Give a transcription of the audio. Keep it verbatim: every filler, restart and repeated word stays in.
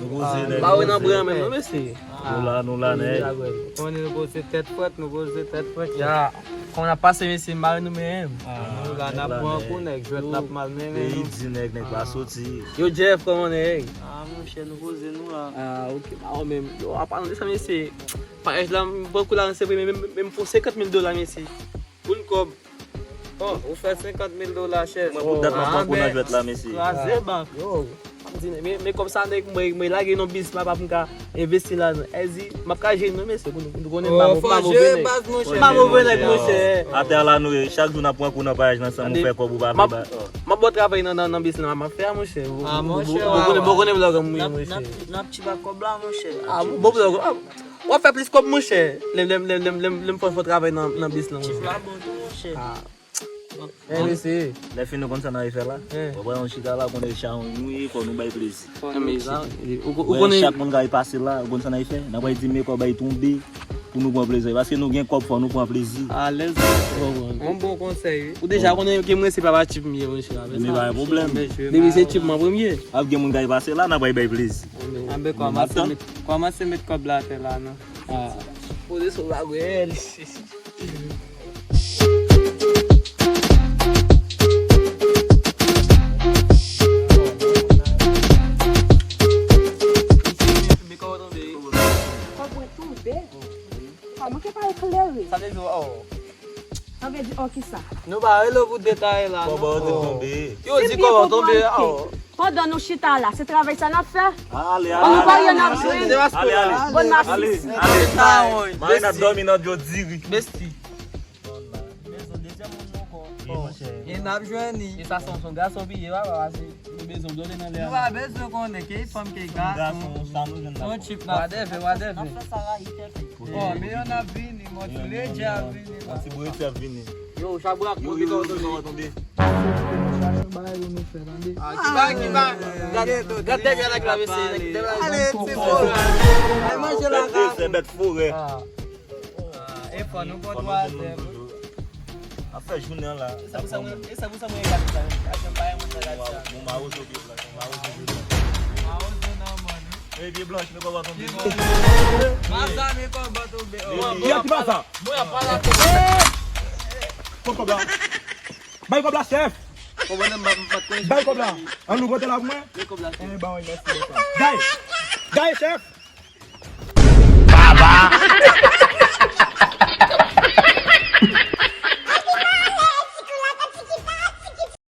Poze nèg. Ba wè nan bran menm non mesye. Nou la, nou la nèg. Konnen nou poze tèt frèt, nou poze tèt frèt. Ya. Kòman n ap pase mesye, m ba wè nou menm. Nou la n ap pran kou nèg, jwèt n ap mal mennen nou. Peyi di nèg, nèg pa soti. Yo Jeff, kòman nèg? Ah monchè, nou poze nou la. Ah ok, ba wè menm. Yo, apa nou desann mesye. Payaj la, m pran kou la nan se premye, menm, menm pou senkant mil dola mesye. Pou n kòb. Bon, ou fè senkant mil dola chèz. Mwen pou dat m ap pran kou nan jwèt la mesye. Kraze bak. Yo, m di men, men kòb sa nèg mwen, mwen lage nan biznis pa pou m ka envesti ladan. Èzi, m ap ka jwenn nou mesye, nou konnen m pa move nèg. M pa move nèg monchè. Atè la nou ye, chak jou n ap pran kou nan payaj nan san ou fè kòb ou pa vle ba. M ap bon travay nan nan nan biznis la m ap fè a monchè. Ah monchè. Bon konnen bon konnen blòg an mwen monchè. N ap ti ba kòb la monchè. Ah bon blòg. W ap fè plis kòb monchè. Lè m lè m lè m lè m lè m fè fò travay nan nan biznis la monchè. Tip la bon tou monchè. Ah. Eh mesye. Lè fini nou konn sa n al fè la. Ou wè yon chita la konnen chan nou ye fò nou bay plezi. Fò nou ou konnen chak moun k al pase la ou konn sa n al fè. N ap bay di men kò bay tonbe pou nou pran plezi. Paske nou gen kòb fò nou pran plezi. Alèz. Yon bon konsèy wi. Ou deja konnen ke mwen se papa tip m ye monchè. Men pa gen pwoblèm. Depi se tip mwen premye. Ap gen moun k al pase la n ap bay bay plezi. Anben kòmanse met kòmanse met kòb la atè la non. Poze sou bagwèl. Kòb mwen tonbe. Kòb mwen tonbe. Kòb mwen ke pa eklere. Sa vle di oh. Sa vle di oh kisa? Nou pa rele w pou detaye la non. Kòb mwen tonbe. Yo di kòb mwen tonbe oh. Pandan nou chita la, se travay sa n ap fè? Ale, ale, ale. Ann parye n ap jwenn. Ale, ale. Bon, mèsi. Ale, ale. Mari n ap dòmi nan dlo diri. Besti. Bezwen dezyèm moun ankò. E n ap jwenn li. E sa se yon gason piye papa pase nou bezwen blode nan lè a. Nou pa bezwen konnen ke fanm ke gason. Yon tip la. Wadèvè, wadèvè. Ap fè sa rayi tèt. Oh, men yon ap vini, mwen ti redje ap vini. Mwen ti bwete ap vini. Yo, chabrak, yo, yo, yo, yo, tonbe. Chache bagay pou nou fè, tande. Ah, ki bagay, ki bagay? Gad, gad dèyè nèg la, mesye, nèg dèyè la. Ale, ti bo. Al manje la. Bèt dezè, bèt forè. Ah. E fò nou pran twa zèro. Ap fè jounen an la. E sa pou sa mwen, e sa pou sa mwen gade sa. Ajan pa yon moun nan gade sa. Bon, mawozo byen blan, mawozo byen blan. Mawozo nan mòn wi. Ey, byen blanch, men kòb la tonbe. Maza, men kòb la tonbe. Ki a ki maza? Mwen ap pale ak ou. Kot kòb la? Bay kòb la, chèf. Konprann m pa, m pa t konn. Bay kòb la. An nou pote la pou mwen. Men kòb la, chèf. Eh, ba wi, mèsi, bonswa. Gaye. Gaye, chèf. Baba.